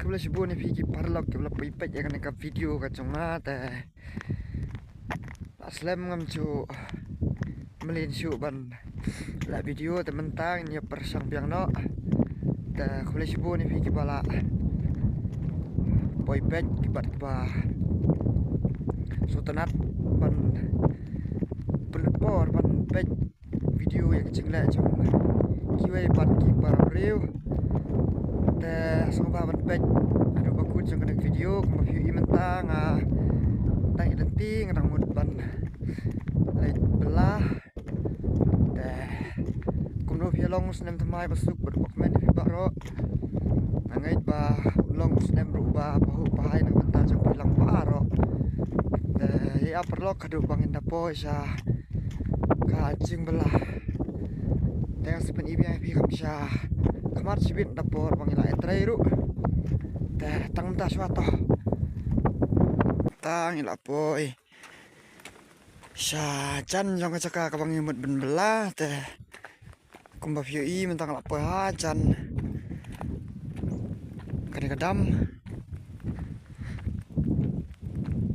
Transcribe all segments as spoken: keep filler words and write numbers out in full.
Khublei shibun ïa phi ki paralok kiba la peit ïa kane ka video ka jong nga te. La slem ngam shu mlien shuh ban leh video te mynta ngin ïa pyrshang biang noh. Te khublei shibun ïa phi kiba la poi peit kiba, kiba sngewtynnat ban pynlut por ban peit video ïa ka jingleh jong kiwei pat ki para briew. Te sngewbha ban peit haduh ba kut jong kane ka video. Kumba phi ïohi mynta nga dang ïaleit, nga dang mut ban leit bylla. Te kumno phi ïa long u snem thymmai ba suk bad ba kmen ïa phi baroh. Nga ngeit ba long u snem ruh ba pahuh pahai na ka bynta jong phi lang baroh. Te ïa paralok haduh ba ngin da poi sha ka jingbylla. Te nga sa pyni biang ïa phi kham sha khmat shibit da por ba ngi la ïatrei ruh. Te tang mynta shuwa to. Tang ngi la poi sha jan jong ka jaka kaba ngi mut ban bylla te. Kumba phi ïohi mynta nga la poi ha jan kane ka dam.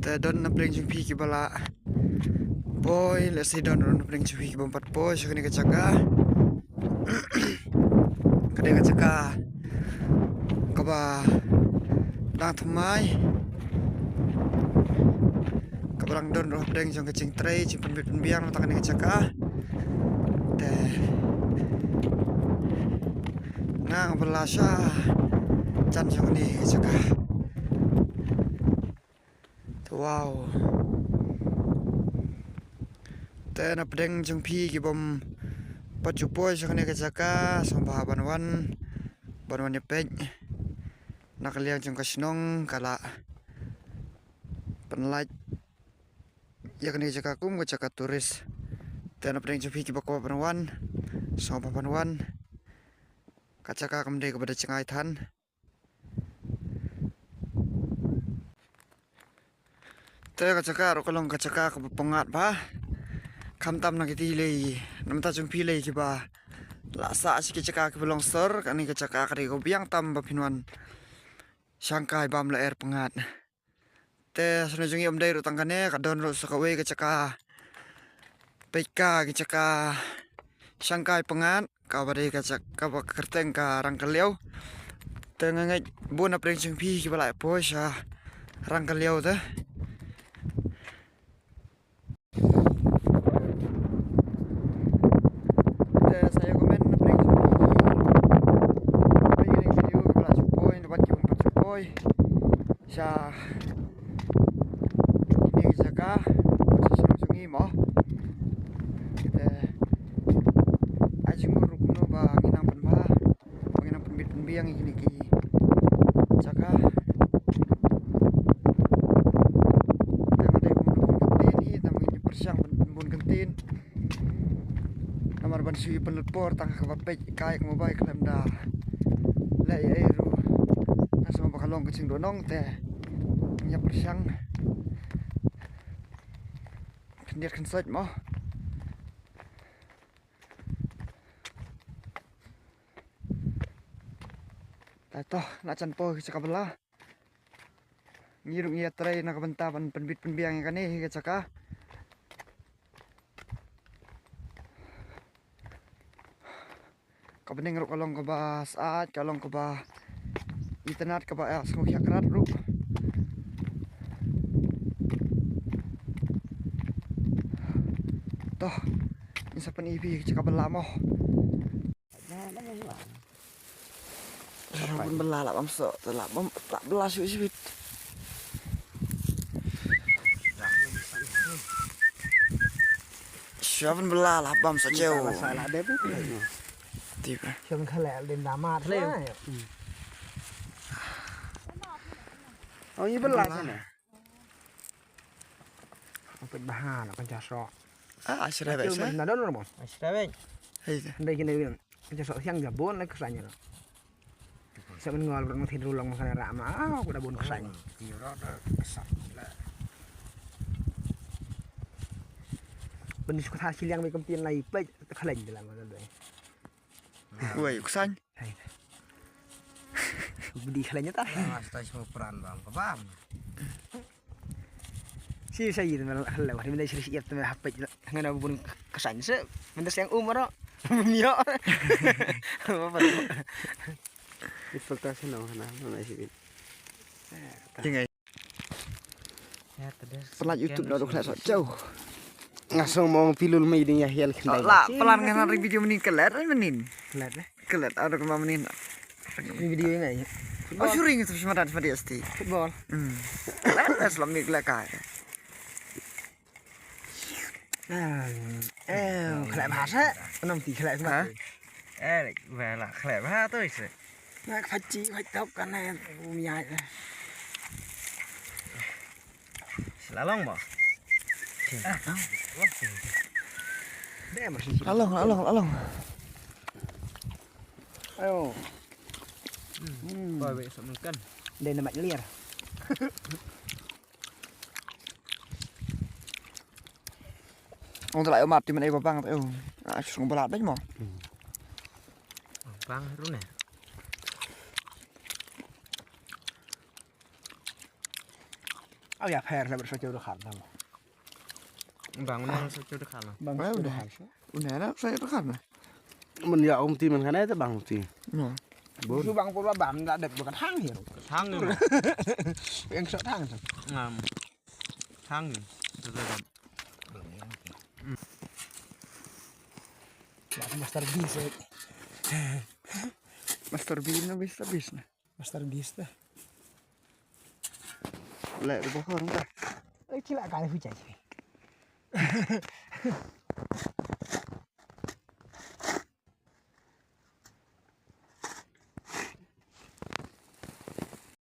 Te don na pdeng jong phi kiba la poi, lehse don ruh na pdeng jong phi kiba ym pat poi sha kane ka jaka. Kane ka jaka kaba dang thymmai, kaba dang don ruh hapdeng jong ka jingtrei jingpynbit pynbiang na kane ka jaka. Te nga nga bylla sha jan jong kane ka jaka. Te wow. Te na pdeng jong phi kibym pat ju poi sha kane ka jaka, sngewbha ban wan, ban wan ïa peit. Na ka liang jong ka shnong ka la pynlait ïa kane ka jaka kum ka jaka tourist. Te na pdeng jong phi kiba kwah ban wan, sngewbha ban wan. Ka jaka kam dei kaba da jngai than. Te ka jaka ruh ka long ka jaka kaba pyngngad bha. Khamtam na kiti lei, na bynta jong phi lei kiba la sah sha ki jaka kiba long sor, kane ka jaka ka dei kaba biang tam ba phin wan shangkai bam lyer pyngngad. Te shano jong ngi ym dei ruh tang kane, ka don ruh sa kawei ka jaka. Peit ka, ka jaka shangkai pyngngad, kaba dei ka jaka, kaba kyrteng ka Rangkylliaw. Te nga ngeit bun na pdeng jong phi kiba la poi sha Rangkylliaw te. Te sa ïa comment na pdeng jong phi ki. Peit ïa kane ka video kiba la shu poi, na bad kiba ym pat shu poi sha kine ki jaka, sha shnong jong ngi mo. Te ai jingmut ruh kumno ba ngi nang pynbha, ba ngi nang pynbit pynbiang ïa kine ki jaka. Te nga dei kumno bun kyntien hi, te ma ngi pyrshang ban bun kyntien. Namar ban shu ïa pynlut por tang kaba peit kai ka mobile khlem da leh ei ei ruh. Nga sngew ba ka long ka jingduhnong te ngi ïa pyrshang khyndiat khynsoit mo. Te to, na jan poi ka jaka bylla. Ngi ruh ngi ïatrei na ka bynta ban pynbit pynbiang ïa kane hi ka jaka. Ka bneng ruh ka long kaba syaid, ka long kaba itynnat, kaba ïa sngewkhiah krad ruh. To, ngin sa pyni ïa phi ka jaka bylla mo. Sha ban bylla lah bam soh, lah bam, lah bylla shu shu bit. Sha ban bylla lah bam soh jeu. Lah dep. Tip. Sha ban khaleh din damat. Oh, ngi bylla sana. Peit bha na kan jaso. Ah, ashra bai sa. Na don mo. Ashra bai. Hei. Ndai kini kan jaso siang jabon lagi kesannya. Sa ban ngol berang thid rulang makan ra ma. Ah, aku dah bun kesannya. Bendis kota siliang bai kemtin lai peit khaleng dalam ada doi. Woi, kesan. Hei. Bidi khlaiñ ta. Mas ta smu pran bam ka bam. Si sa yir mel khlaiñ, wari mel sri siap te mel hapet. Ngana bun kesan se, mel siang umur. Mio. Apa tu? Ipul ta sino hana, mana sih? Tinggal. Pynlait YouTube na duk khleh sot jauh. Nga song mong pilul mai ding ya hian khyndai. La, plan nga na ri video mending kelet, eh, mending. Kelet, eh? Kelet, ada kema mending. Ni video ini aja. Oh, syuring itu semata semata asti. Football. Hmm. Kelet, eh, selam ni kelet kai. Hmm. Eh, khleh bha sa. Nang ti khleh bha. Ha? Eh, bha la khleh bha tu ise. Nak phachi, phach tok kan eh, um ya. Slalom ba. Along, along, along. Ayo. Hmm. Ba be sa mengkan. Dynamite liar. Ong tla yo mat ti men ai ba bang ta yo. Ah, sung balat bang mo. Bang ru ne. Au ya pher la ber so cheu de khan na. Bang ne so cheu de khan na. Bang so cheu de khan. Una na so cheu de khan na. Mun ya um ti men khan ai ta bang ti. No. Bun. Su bang pur ba bam da dep ba ka thang hi. Thang hi. Yang so thang. Ngam. Thang hi. Master Beast, eh. Master Beast na, Beast na, Beast na. Master Beast na. Le, de bokor na. Eh, kila kali hujan.